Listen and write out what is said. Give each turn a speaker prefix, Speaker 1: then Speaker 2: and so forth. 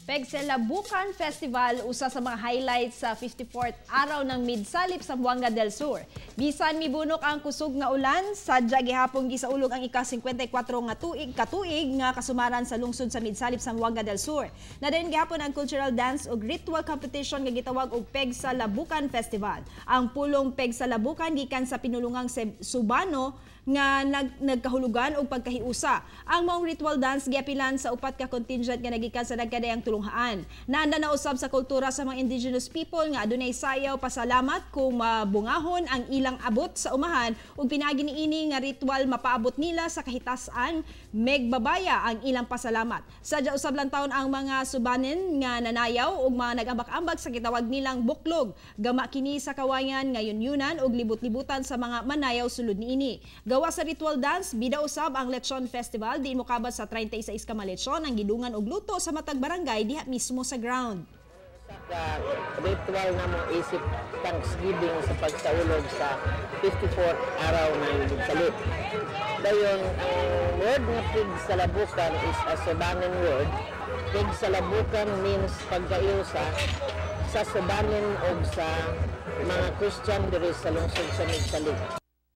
Speaker 1: Pegselabukan Festival, usa sa mga highlights sa 54th Araw ng Midsalip sa Zamboanga del Sur. Bisan mibunok ang kusog nga ulan, sadya gihapon gisaulog ang ika-54 nga tuig katuig nga kasumaran sa lungsod sa Midsalip sa Zamboanga del Sur. Nadayon gihapon ang cultural dance ug ritual competition nga gitawag og Pegsalabukan Festival. Ang pulong Pegsalabukan gikan sa pinulungang Subano nga nagkahulugan og pagkahiusa. Ang maong ritual dance giapilan sa upat ka contingent nga nagikan sa nagkadayang tulunghaan. Naanda na usab sa kultura sa mga indigenous people nga adunay sayaw pasalamat kung mabungahon ang ilang abot sa umahan ug pinaagi niini nga ritual mapaabot nila sa kahitasan megbabaya ang ilang pasalamat. Sadya usab lang taon ang mga Subanen nga nanayaw ug mga nagambak-ambag sa gitawag nilang buklog. Gama kini sa kawayan ngayon yunan ug libot-libutan sa mga manayaw sulod niini. Gawa sa ritual dance, bida usab ang Lechon Festival diin mokabat sa 36 ka malechon ang gidungan og luto sa matag barangay diha mismo sa ground.
Speaker 2: Sa ritual na mo isip Thanksgiving sa pagsaulog sa 54th Araw ng Midsalip. Dayon, ang word nga pig sa labukan is a Subanen word. Pig sa labukan means pagkaiusa sa Subanen o sa mga Christian diri sa lungsod sa Midsalip.